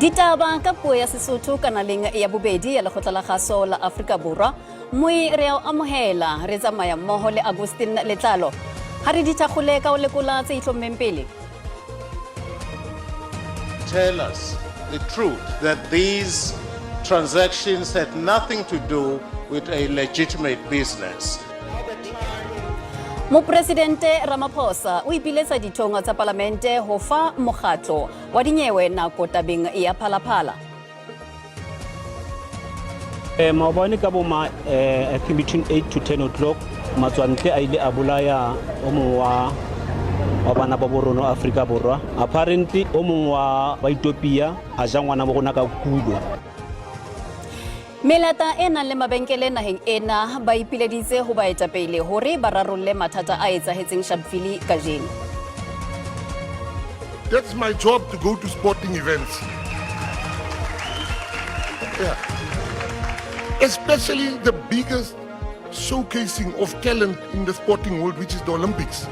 Ditaba ka puo ya Sesotho kanaleng ya bobedi ya Lekgotla la Kgaso la Afrika Borwa. Moi re a o amohela re tsamaya mmoho le Agustin Letlalo. Ha re di thakgole ka ho lekola tse itlhommeng pele. Tell us the truth that these transactions had nothing to do with a legitimate business. Mopresidente Ramaphosa o ipiletsa dithong tsa palamente ho fa mokgatlo wa dinyewe nako tabeng ya Phalaphala. Maobane ka boma I think between 8 to 10 o'clock, matswantle a ile a bolaya o mongwe wa bana ba borona Afrika Borwa. Apparently o mongwe wa Baetopia a ja ngwana bo rona ka kulo. Melata e nang le mabenkele naheng ena ba ipileditse ho baetapele hore ba rarolle mathata a etsahetseng Sharpeville kajeno. That's my job, to go to sporting events. Yeah. Especially the biggest showcasing of talent in the sporting world, which is the Olympics.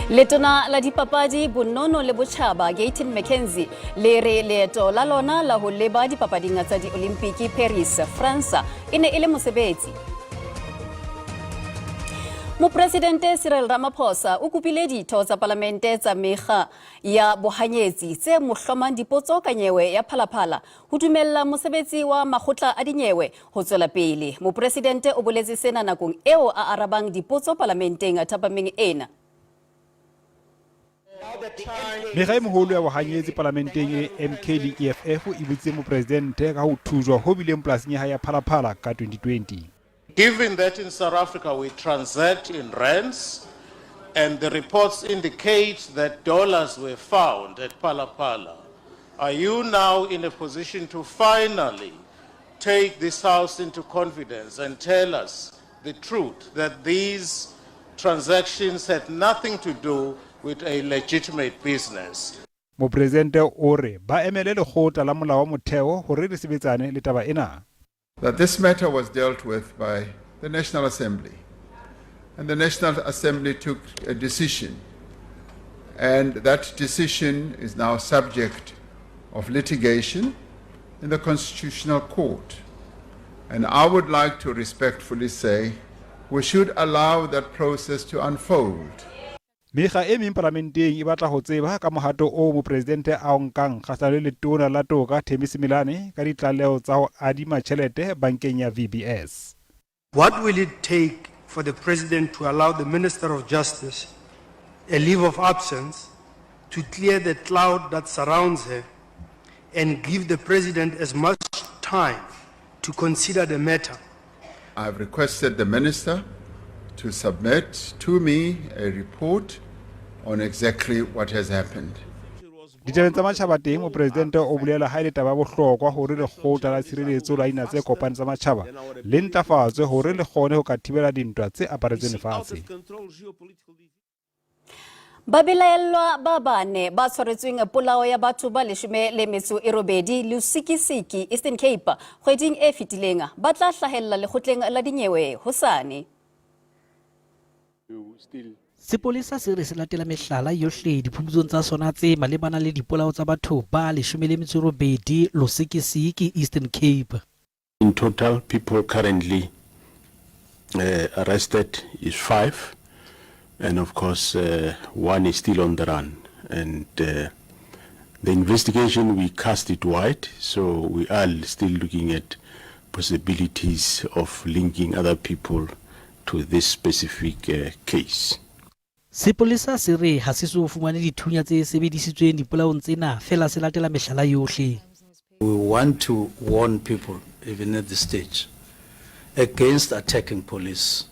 Letona la Dipapadi, Bonono le Botjhaba, Gayton McKenzie, le re leeto la lona la ho leba dipapading tsa Diolimpiki Paris, France e ne e le mosebetsi. Mopresidente Cyril Ramaphosa o kopile ditho tsa palamente tsa mekga ya bohanyetsi tse mo hlomang dipotso ka nyewe ya Phalaphala ho dumella mosebetsi wa makgotla a dinyewe ho tswela pele. Mopresidente o boletse sena nakong eo a arabang dipotso palamenteng thapameng ena. Mekga e meholo ya bohanyetsi palamenteng e MK le EFF e botsitse mopresidente ka ho thujwa ho bileng polasing ya hae ya Phalaphala ka 2020. Given that in South Africa we transact in rands, and the reports indicate that dollars were found at Phalaphala, are you now in a position to finally take this house into confidence and tell us the truth that these transactions had nothing to do with a legitimate business? Mopresidente o re ba emele lekgotla la molao wa motheo hore le sebetsane le taba ena. That this matter was dealt with by the National Assembly. And the National Assembly took a decision. And that decision is now subject of litigation in the Constitutional Court. And I would like to respectfully say we should allow that process to unfold. Mekga e meng palamenteng e batla ho tseba ka mohato oo mopresidente a o nkang kgahlano le letona la Toka Thembi Simelane ka ditlaleho tsa ho adima tjhelete bankeng ya VBS. What will it take for the president to allow the Minister of Justice a leave of absence to clear the cloud that surrounds her and give the president as much time to consider the matter? I've requested the minister to submit to me a report on exactly what has happened. Ditabeng tsa matjhaba teng, mopresidente o bolela ha e le taba ya bohlokwa hore lekgotla la tshireletso la Dinaha tse Kopaneng tsa Matjhaba le ntlafatswe hore le kgone ho ka thibela dintwa tse aparetseng lefatshe. Babelaellwa ba bane ba tshwaretsweng polao ya batho ba 18 Lusikisiki, Eastern Cape, kgweding e fetileng ba tla hlahella lekgotleng la dinyewe hosane. Sepolesa se re se latela mehlala yohle diphuputsong tsa sona tse malebana le dipolao tsa batho ba 18 Lusikisiki, Eastern Cape. In total, people currently arrested is five, and of course, one is still on the run. And the investigation, we cast it wide, so we are still looking at possibilities of linking other people to this specific case. Sepolesa se re ha se so fumane dithunya tse sebedisitsweng dipolaong tsena, fela se latela mehlala yohle. We want to warn people, even at this stage, against attacking police,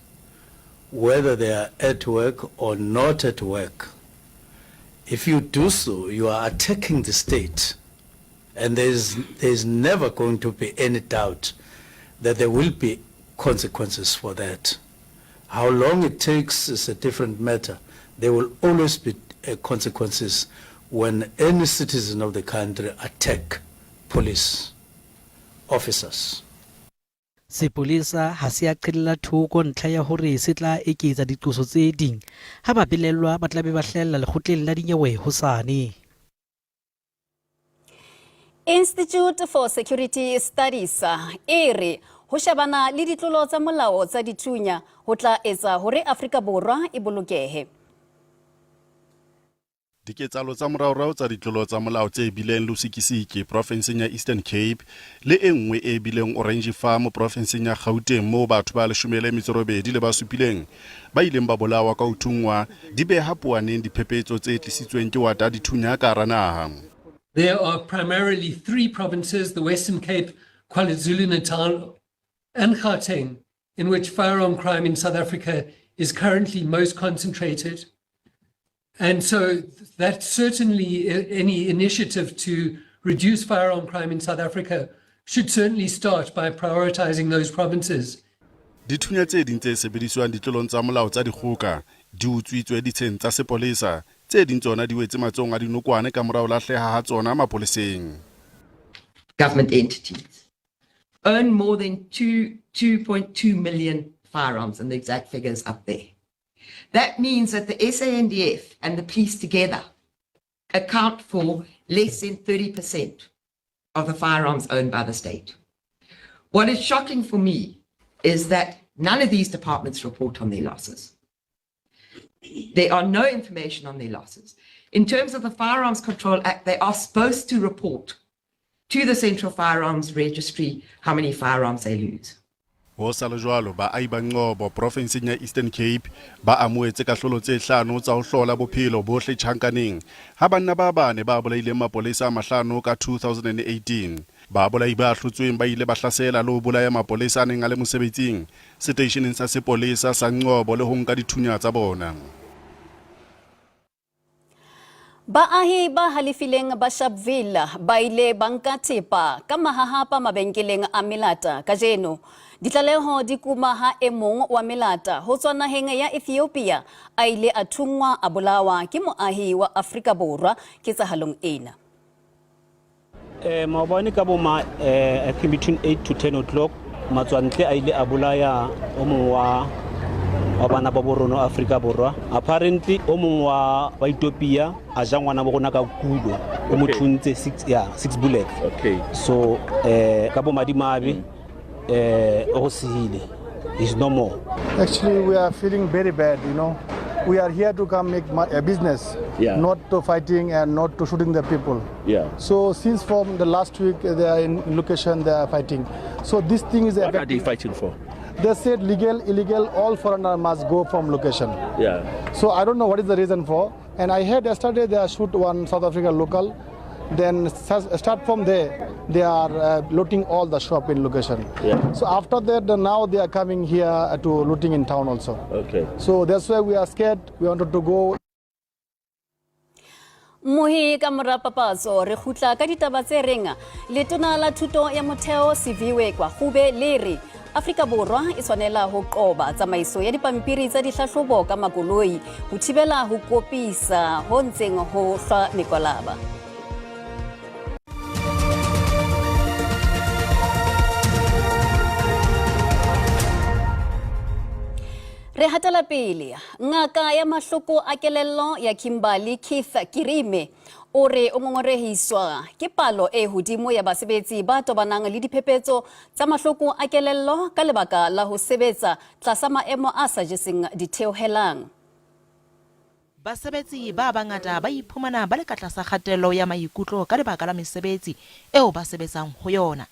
whether they are at work or not at work. If you do so, you are attacking the state. And there is never going to be any doubt that there will be consequences for that. How long it takes is a different matter. There will always be consequences when any citizen of the country attack police officers. Sepolesa ha se a qhelela thoko ntlha ya hore se tla eketsa diqoso tse ding ha babelaellwa ba tla be ba hlahella lekgotleng la dinyewe hosane. Institute for Security Studies e re ho shebana le ditlolo tsa molao tsa dithunya ho tla etsa hore Afrika Borwa e bolokehe. Diketsahalo tsa moraorao tsa ditlolo tsa molao tse bileng Lusikisiki profenseng ya Eastern Cape le e nngwe e bileng Orange Farm profenseng ya Gauteng moo batho ba 18 le ba supileng ba ileng ba bolawa ka ho thunngwa di beha poaneng diphephetso tse tlisitsweng ke wata dithunya ka hara naha. There are primarily three provinces, the Western Cape, KwaZulu-Natal and Gauteng, in which firearm crime in South Africa is currently most concentrated. And so that certainly any initiative to reduce firearm crime in South Africa should certainly start by prioritizing those provinces. Dithunya tse ding tse sebediswang ditlolong tsa molao tsa dikgoka di utswitswe ditsheng tsa sepolesa, tse ding tsona di wetse matsohong a dinokwane ka mora ho lahleha ha tsona mapoleseng. Government entities own more than 2.2 million firearms, and the exact figures up there. That means that the SANDF and the police together account for less than 30% of the firearms owned by the state. What is shocking for me is that none of these departments report on their losses. There are no information on their losses. In terms of the Firearms Control Act, they are supposed to report to the Central Firearms Registry how many firearms they lose. Ho sa le jwalo, baahi ba Ngcobo profenseng ya Eastern Cape ba amohetse kahlolo tse hlano tsa ho hlola bophelo bohle tjhankaneng ha banna ba bane ba bolaileng mapolesa a mahlano ka 2018. Babolai ba ahlotsweng ba ile ba hlasela le ho bolaya mapolesa a neng a le mosebetsing seteisheneng sa sepolesa sa Ngcobo le ho nka dithunya tsa bona. Baahi ba halefileng ba Sharpeville ba ile ba nka thepa ka mahahapa mabenkeleng a melata kajeno. Ditlaleho di kuma ha e mong wa melata ho tswa naheng ya Ethiopia a ile a thunngwa a bolawa ke moahi wa Afrika Borwa ketsahalong ena. Maobane ka bo ma I think between 8 to 10 o'clock matswantle a ile a bolaya o mong wa bana ba bo rona Afrika Borwa. Apparently o mong wa Ethiopia a ja ngwana bo rona ka kulo, o mo thuntse 6 bullets. So ka bo madimabe o sehile, is no more. Actually we are feeling very bad, you know. We are here to come make a business, not to fighting and not to shooting the people. So since from the last week they are in location, they are fighting. So this thing is What are they fighting for? They said legal, illegal, all foreigner must go from location. So I don't know what is the reason for. And I heard yesterday they shoot one South African local. Then start from there, they are looting all the shop in location. So after that, now they are coming here to looting in town also. So that's why we are scared. We wanted to go. Mohi ka mora papatso re kgutla ka ditaba tse reng letona la thuto ya motheo Siviwe Gwarube le re Afrika Borwa e tshwanela ho qoba tsamaiso ya dipampiri tsa dihlahlobo ka makoloi ho thibela ho kopisa ho ntseng ho hlwa mekwalaba. Re hatela pele, ngaka ya mahloko a kelello ya Kimberley Keith Kirime o re o ngongorehiswa ke palo e hodimo ya basebetsi ba tobanang le diphephetso tsa mahloko a kelello ka lebaka la ho sebetsa tlasa maemo a sa jeseng ditheohelang. Basebetsi ba bangata ba iphumana ba le ka tlasa kgatello ya maikutlo ka lebaka la mesebetsi eo ba sebetsang ho yona.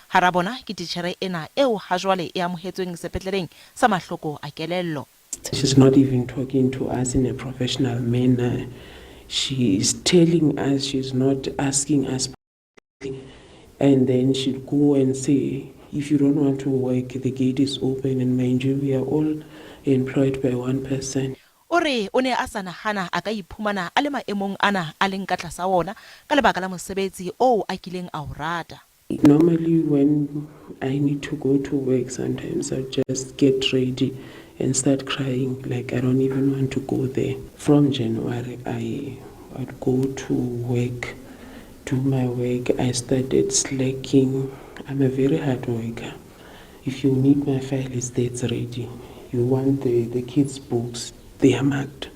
Hara bona ke titjhere ena eo hajwale e amohetsweng sepetleleng sa mahloko a kelello. She's not even talking to us in a professional manner. She is telling us, she's not asking us. And then she'd go and say, if you don't want to work, the gate is open. And mind you, we are all employed by one person. O re o ne a sa nahana a ka iphumana a le maemong ana a leng ka tlasa wona ka lebaka la mosebetsi oo a kileng a o rata. Normally when I need to go to work, sometimes I just get ready and start crying, like I don't even want to go there. From January, I'd go to work, do my work. I started slacking. I'm a very hard worker. If you need my file, it's there, it's ready. You want the kids' books, they are marked.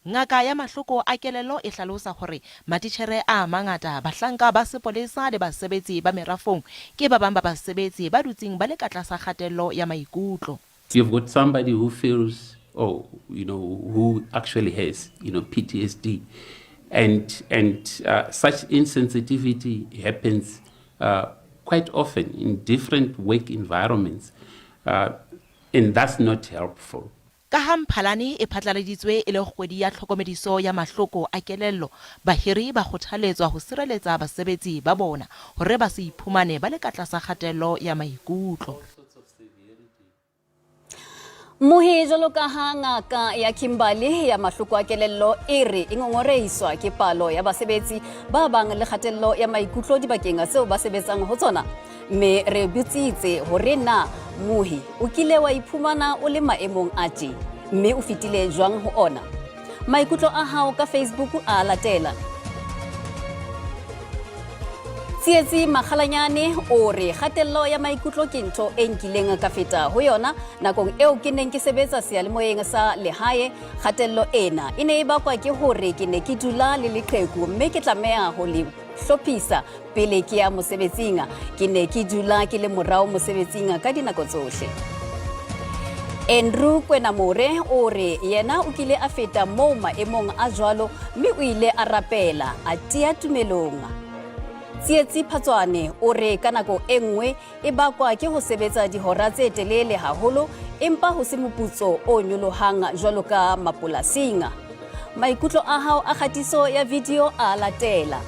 Ngaka ya mahloko a kelello e hlalosa hore matitjhere a mangata, bahlanka ba sepolesa le basebetsi ba merafong ke ba bang ba basebetsi ba dutseng ba le ka tlasa kgatello ya maikutlo. You've got somebody who feels or you know who actually has you know PTSD and and uh, such insensitivity happens uh, quite often in different work environments uh, and that's not helpful. Ka ha Mphalane e phatlaladitswe e le kgwedi ya tlhokomediso ya mahloko a kelello, bahiri ba kgothaletswa ho sireletsa basebetsi ba bona hore ba se iphumane ba le ka tlasa kgatello ya maikutlo. Mohi jwalo ka ha ngaka ya Kimberley ya mahloko a kelello e re e ngongorehiswa ke palo ya basebetsi ba bang le kgatello ya maikutlo dibakeng tseo ba sebetsang ho tsona. Mme re botsitse hore na mohi o kile wa iphumana o le maemong a tje mme o fetile jwang ho ona. Maikutlo a hao ka Facebook a latela. Tsietsi Makgalanyane o re kgatello ya maikutlo ke ntho e nkileng ka feta ho yona nakong eo ke neng ke sebetsa seyalemoyeng sa lehae. Kgatello ena e ne e bakwa ke hore ke ne ke dula le leqheku mme ke tlameha ho le hlophisa pele ke ya mosebetsing. Ke ne ke dula ke le morao mosebetsing ka dinako tsohle. Andrew Kwenamore o re yena o kile a feta moo maemong a jwalo mme o ile a rapela a tia tumelong. Tsietsi Phatswane o re ka nako e nngwe e bakwa ke ho sebetsa dihora tse telele haholo empa ho se moputso o nyolohang jwalo ka mapolasing. Maikutlo a hao a kgatiso ya video a latela.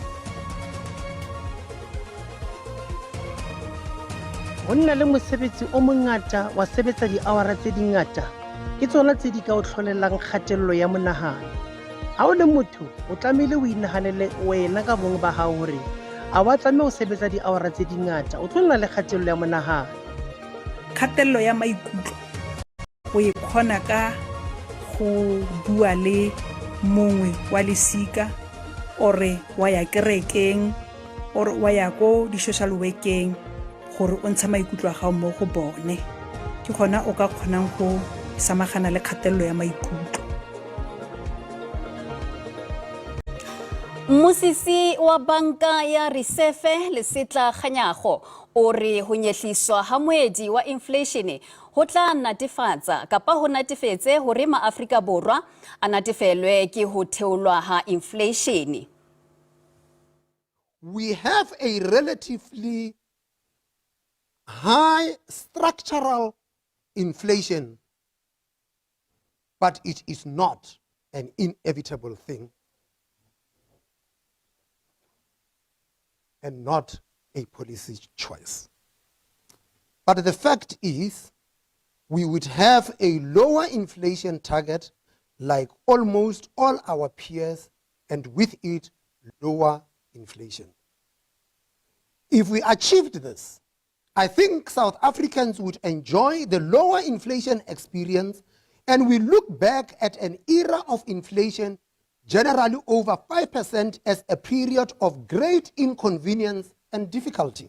Ho nna le mosebetsi o mongata wa sebetsa diawara tse dingata ke tsona tse di ka o tlholelang kgatello ya monahano. Ha o le motho o tlamehile o inahanele wena ka bong ba hao hore a wa tlameha ho sebetsa diawara tse dingata, o tlo nna le kgatello ya monahano. Kgatello ya maikutlo o e kgona ka go bua le mongwe wa lesika ore wa ya kerekeng or wa ya ko di-social workeng gore o ntshe maikutlo a gago mo go bone, ke gona o ka kgonang go samagana le kgatelelo ya maikutlo. Mmusisi wa banka ya Risefe Lesetla Kganyago o re ho nyehliswa ha moedi wa inflation ho tla natefatsa kapa ho natefetse hore maAfrika Borwa a natefelwe ke ho theolwa ha inflation. We have a relatively high structural inflation, but it is not an inevitable thing and not a policy choice. But the fact is, we would have a lower inflation target like almost all our peers, and with it, lower inflation. If we achieved this, I think South Africans would enjoy the lower inflation experience, and we look back at an era of inflation generally over 5% as a period of great inconvenience and difficulty.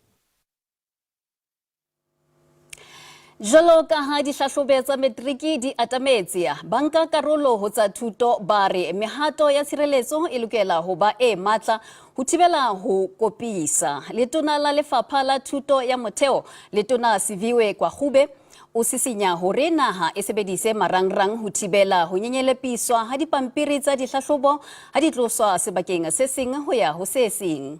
Jwalo ka ha dihlahlobe tsa metriki di atametse, banka karolo ho tsa thuto ba re mehato ya tshireletso e lokela ho ba e matla ho thibela ho kopisa. Letona la Lefapha la Thuto ya Motheo, Letona Siviwe Gwarube, o sisinya hore naha e sebedise marangrang ho thibela ho nyenyelepiswa ha dipampiri tsa dihlahlobo ha di tloswa sebakeng se seng ho ya ho se seng.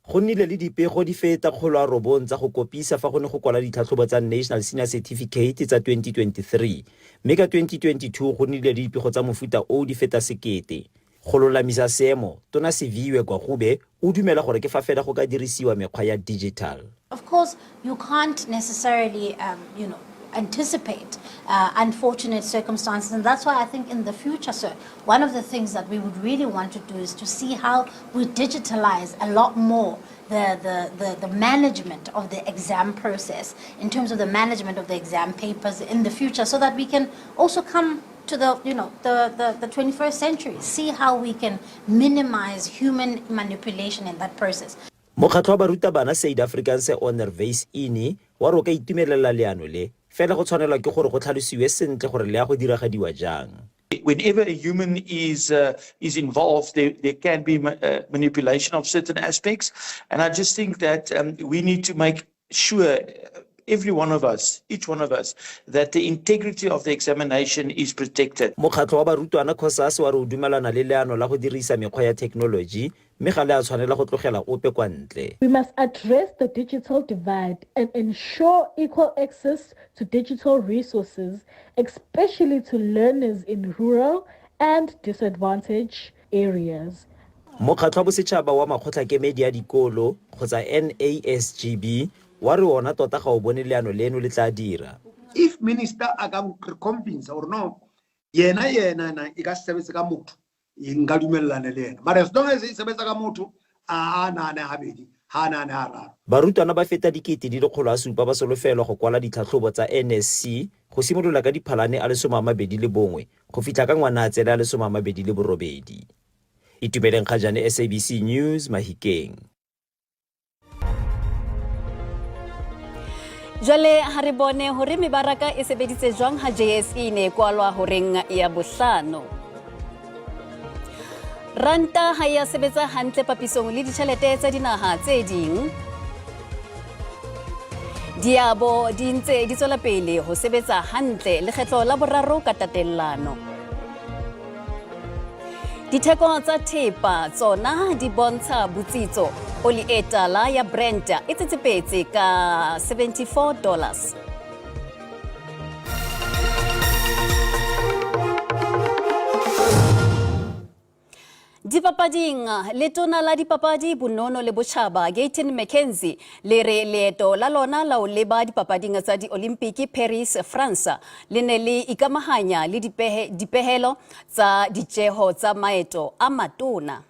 Go nnile le dipego di feta 900 tsa go kopisa fa go ne go kwalwa ditlhatlhobo tsa National Senior Certificate tsa 2023, mme ka 2022 go nnile le dipego tsa mofuta oo di feta sekete. Go lolamisa seemo, Tona Siviwe Gwarube o dumela gore ke fa fela go ka dirisiwa mekgwa ya digital. Of course, you can't necessarily, you know, anticipate unfortunate circumstances. And that's why I think in the future, sir, one of the things that we would really want to do is to see how we digitalize a lot more the management of the exam process in terms of the management of the exam papers in the future, so that we can also come to the 21st century, see how we can minimize human manipulation in that process. Mokgatlho wa barutabana Suid-Afrikaanse Onderwys Unie wa re o ka itumelela leano le. Fela go tshwanelwa ke gore go tlhalosiwe sentle gore le ya go diragadiwa jang. Whenever a human is is involved, there, there can be manipulation of certain aspects. And I just think that we need to make sure every one of us, each one of us, that the integrity of the examination is protected. Mokgatlho wa barutwana COSAS wa re o dumelana le leano la go dirisa mekgwa ya thekenoloji mme ga le a tshwanela go tlogela ope kwa ntle. We must address the digital divide and ensure equal access to digital resources, especially to learners in rural and disadvantaged areas. Mokgatlho wa Bosetšhaba wa Makgotlakemedi a Dikolo, kgotsa NASGB, wa re ona tota ga o bone leano leno le tla dira. If minister a ka re convince gore no, yena yena na e ka se sebetse ka motho, nka dumellana le yena. Mara as long as e sebetsa ka motho, a a nahane habedi, ha a nahane hararo. Barutwana ba feta 700,000 ba solofelwa go kwala ditlhatlhobo tsa NSC go simolola ka Diphalane a le 21 go fitlha ka Ngwanaatsele a le 28. Itumeleng Kgajane, SABC News, Mahikeng. Jwale ha re bone hore mebaraka e sebeditse jwang ha JSE e ne e kwalwa horeng ya bohlano. Ranta ha e a sebetsa hantle papisong le ditjhelete tsa dinaha tse ding. Diabo di ntse di tswela pele ho sebetsa hantle lekgetlo la boraro ka tatellano. Ditheko tsa thepa tsona di bontsha botsitso. Oli e tala ya Brent e tsetsepetse ka $74. Dipapading, letona la dipapadi Bonono le Botjhaba Gayton McKenzie le re leeto la lona la ho leba dipapading tsa di-Olimpiki Paris, France le ne le ikamahanya le dipehelo tsa ditjeho tsa maeto a matona.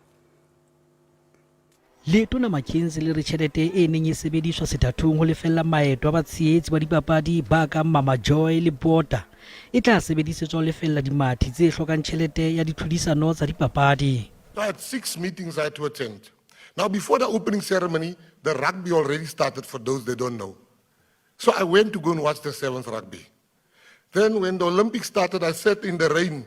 Letona McKenzie le re tjhelete e neng e sebediswa sethathong ho lefella maeto a batshehetsi ba dipapadi ba kang Mama Joy le Bota e tla sebedisetswa ho lefella dimathi tse hlokang tjhelete ya ditlhodisano tsa dipapadi. I had 6 meetings I had to attend. Now, before the opening ceremony, the rugby already started, for those that don't know. So I went to go and watch the sevens rugby. Then when the Olympics started, I sat in the rain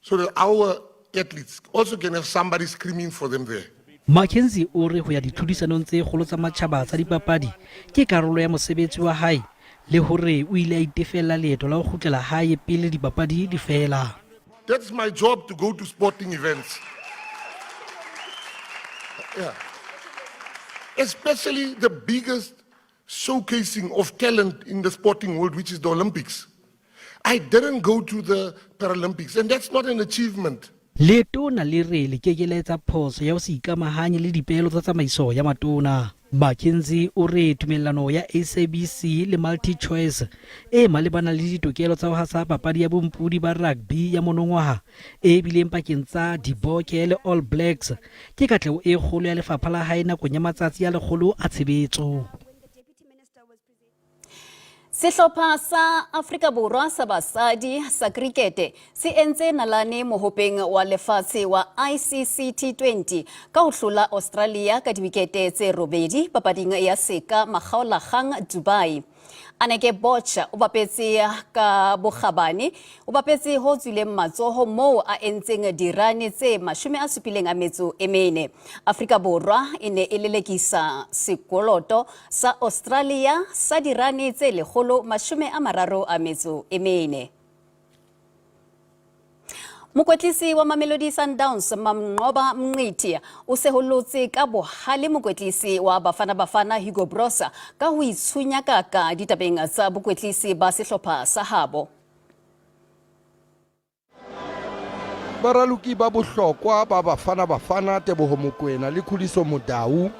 so that our athletes also can have somebody screaming for them there. McKenzie o re ho ya ditlhodisanong tse kgolo tsa matjhaba tsa dipapadi ke karolo ya mosebetsi wa hae le hore o ile a itefella leeto la ho kgutlela hae pele dipapadi di fela. That's my job, to go to sporting events. Yeah. Especially the biggest showcasing of talent in the sporting world, which is the Olympics. I didn't go to the Paralympics, and that's not an achievement. Letona le re le ke ke la etsa phoso ya ho se ikamahanye le dipehelo tsa tsamaiso ya matona. McKenzie o re tumellano ya SABC le MultiChoice e malebana le ditokelo tsa ho hasa papadi ya bompodi ba rugby ya monongwaha e bileng pakeng tsa Diboke le All Blacks ke katleho e kgolo ya lefapha la hae nakong ya matsatsi a lekgolo a tshebetso. Sehlopha sa Afrika Borwa sa basadi sa krikete se entse nalane mohopeng wa lefatshe wa ICC T20 ka ho hlola Australia ka diwikete tse robedi papading ya seka makgaolakgang Dubai. Anneke Bosch o bapetse ka bokgabane, o bapetse ho tswileng matsoho moo a entseng dirane tse 74. Afrika Borwa e ne e lelekisa sekoloto sa Australia sa dirane tse 134. Mokwetlisi wa Mamelodi Sundowns Manqoba Mngqithi o seholotse ka bohale mokwetlisi wa Bafana Bafana Hugo Broos ka ho itshunyakaka ditabeng tsa bokwetlisi ba sehlopha sa habo. Baraloki ba bohlokwa ba Bafana Bafana Teboho Mokoena le Khuliso Mudau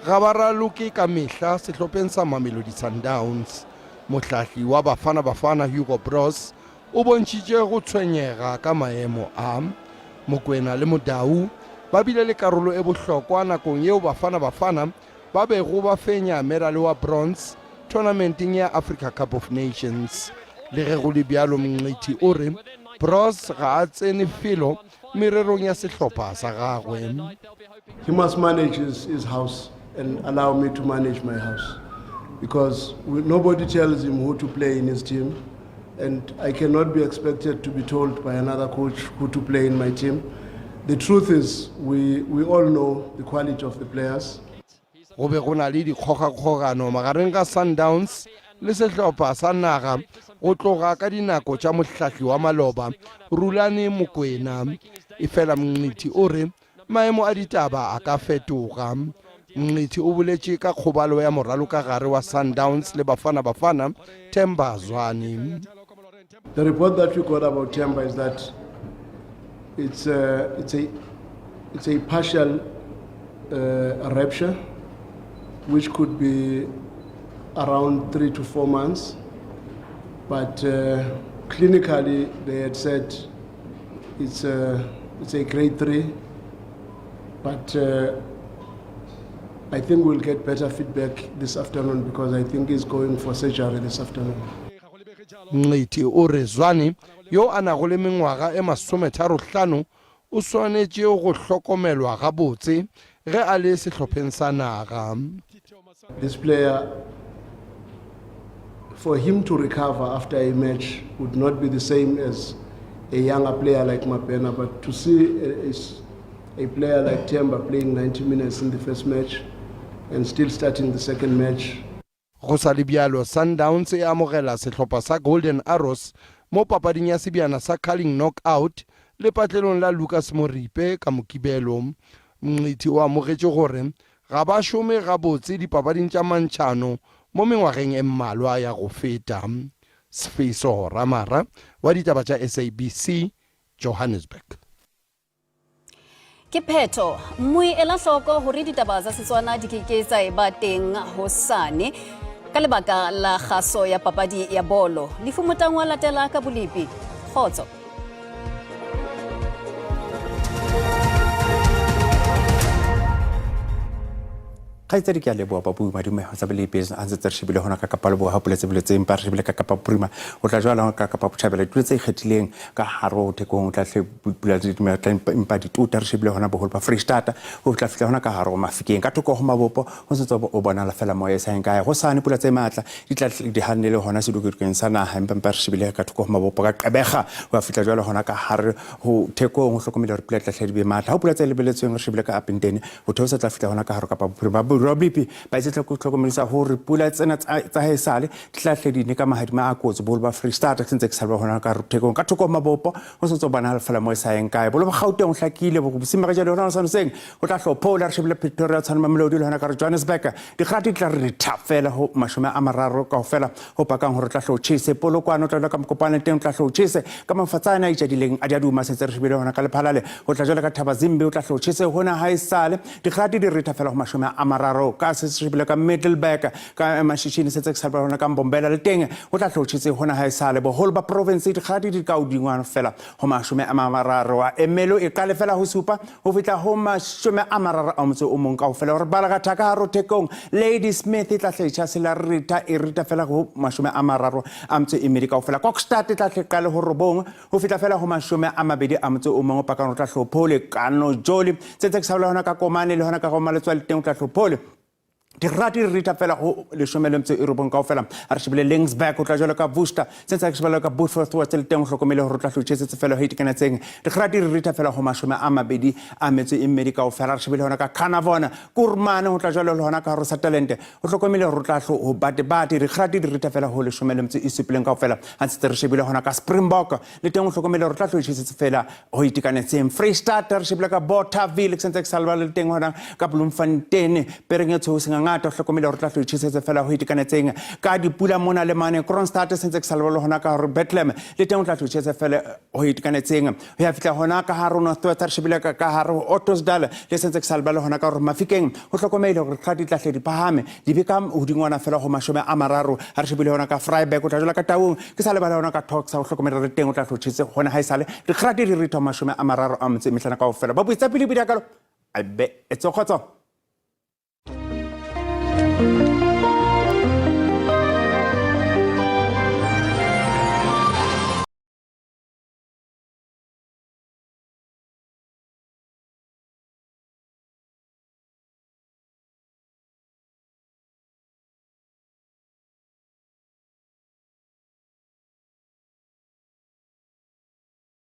ga ba raloke ka mehla sehlopheng sa Mamelodi Sundowns. Mohlahli wa Bafana Bafana Hugo Broos o bontšhitše go tshwenyega ka maemo a. Mokoena le Mudau ba bile le karolo e bohlokwa nakong yeo Bafana Bafana ba bego ba fenya medale wa bronze tournamenteng ya Africa Cup of Nations. Le ge go le bjalo, Mngqithi o re Broos ga a tsene felo mererong ya sehlopha sa gagwe. He must manage his house and allow me to manage my house. Because nobody tells him who to play in his team, and I cannot be expected to be told by another coach who to play in my team. The truth is, we all know the quality of the players. Go be go na le dikgogakgogano magareng ga Sundowns le sehlopha sa naga go tloga ka dinako tša mohlahli wa maloba Rulani Mokwena. Efela Mngqithi o re maemo a ditaba a ka fetoga. Mngqithi o boletše ka kgobalo ya moralokagare wa Sundowns le Bafana Bafana Themba Zwane. The report that we got about Themba is that it's a partial rupture, which could be around 3 to 4 months. But clinically, they had said it's a grade 3. But I think we'll get better feedback this afternoon because I think he's going for surgery this afternoon. Mngqithi o re Zwane yo a nago le mengwaga e 35 o swanetše go hlokomelwa gabotse ge a le sehlopheng sa naga. This player, for him to recover after a match would not be the same as a younger player like Mabena, but to see a player like Themba playing 90 minutes in the first match and still starting the second match. Go sa le bjalo, Sundowns e amogela sehlopha sa Golden Arrows mo papading ya sebjana sa Carling Knockout lepatlelong la Lucas Moripe ka Mokibelo. Mngqithi o amogetše gore ga ba šome gabotse dipapading tša mantšhano mo mengwageng e mmalwa ya go feta. Sefeso Ramara wa ditaba tša SABC, Johannesburg. Ke phetho mmui ela hloko hore ditaba tsa Setswana di ke ke tsa eba teng hosane ka lebaka la kgaso ya papadi ya bolo. Lefu Motangwa latela ka bolepi. Kgotso. Kgaitsedi, ke a leboa. Babui madume tsa bolepi a ntse tse re shebile hona ka Kapa Leboa, pula tse boletseng empa re shebile ka Kapa Bophirima, o tla jwala ka Kapa Botjhabela, ditulo tse ikgethileng ka hare ho Thekong, o tla hle pula tla empa ditota. Re shebile hona boholo ba Freistata, ho tla fihla hona ka hare ho Mafikeng, ka thoko ho mabopo ho ntse o bonala fela moya e sa kae. Ho sane pula tse matla di tla di hanne le hona sedikadikeng sa naha, empa mpa re shebile ka thoko ho mabopo ka Qebega, ho fihla jwalo hona ka hare ho Thekong, ho hlokomele hore pula tla hle di be matla. Ha pula tse lebeletsweng re shebile ka Upington, ho theosa tla fihla hona ka hare Kapa Bophirima. Ba blipi ba itse tlhokomedisa hore pula tsena tsa haesale di tla hle di ne ka mahadima a kotsi boholo ba Free State, se ntse ke salwa hona ka Thekong, ka thoko ho mabopo ho sentse ho bonahala fela mo e sa yeng kae. Bolo ba Gauteng ho hlakile bosimega jalo hona sa noseng ho tla hlophola. Re shebile Pretoria, tshwana Mamelodi le hona ka re Johannesburg, dikgati di tla re ditha fela ho 30 kaofela, ho pakang hore tla hlo tjhese. Polokwane o tla ka Mokopane teng, o tla hlo tjhese ka mafatsane a itjadileng a diaduma, sentse re shebile hona ka Lephalale, ho tla jwale ka Thabazimbi, o tla hlo tjhese hona ha esale dikgati di retha fela ho 30 ka se shebile ka Middelburg, ka Mashishini, sentse ke sa hona ka Mbombela le teng ho tla hlo tjhese hona ha esale. Boholo ba province dikgati di ka hodingwana fela ho 30 wa emelo e qale fela ho 7 ho fihla ho 31 kaofela. Hore bala ka thaka haro Thekong, Ladysmith e tla hle tjha sela rita e rita fela ho 32 kaofela. Kokstad e tla hle qale ho 9 ho fihla fela ho 21, pakang o tla hlophole kano joli tse tse ke sa hona ka Komane le hona ka go Maletswai le teng o tla hlophole dirati di rita fela ho 19 kaofela. A re shebile Laingsburg, o tla jwalo ka Worcester, se ntse ke shebile ka Beaufort West le teng o hlokomele hore o tla hlotjhesetse fela ho itekanetseng, dikgati di rita fela ho 22 kaofela. Re shebile hona ka Carnarvon, Kurmane, ho tla jwalo le hona ka hare Sutherland, ho hlokomele hore o tla hlo ho bate dikgati di rita fela ho 17 kaofela. Ha ntse re shebile hona ka Springbok le teng o hlokomele hore o tla hlotjhesetse fela ho itekanetseng. Freistata re shebile ka Bothaville, ke sentse ke sa lebale le teng hona ka Bloemfontein, pereng e tshweu sengangata, o hlokomele hore o tla hlotjhesetse fela ho itekanetseng ka dipula mona le mane. Kroonstad, sentse ke sa lebale hona ka hore Bethlehem le teng o tla hlotjhese fela ho itekanetseng. Ho ya fihla hona ka hare North West, re shebile ka hare ho Ottosdal, le sentse ke sa lebale hona ka hore Mafikeng, ho hlokomele hore dikgati di tla hle di phahame di be ka hodingwana fela ho 30. Ha re shebile hona ka Vryburg, o tla jwala ka Taung, ke sa lebale hona ka Toxa, ho hlokomele re teng o tla hlotjhetse hona ha esale dikgati di ritha 35 kaofela. Ba buitsa pele pele kalo a be e tsokgotso.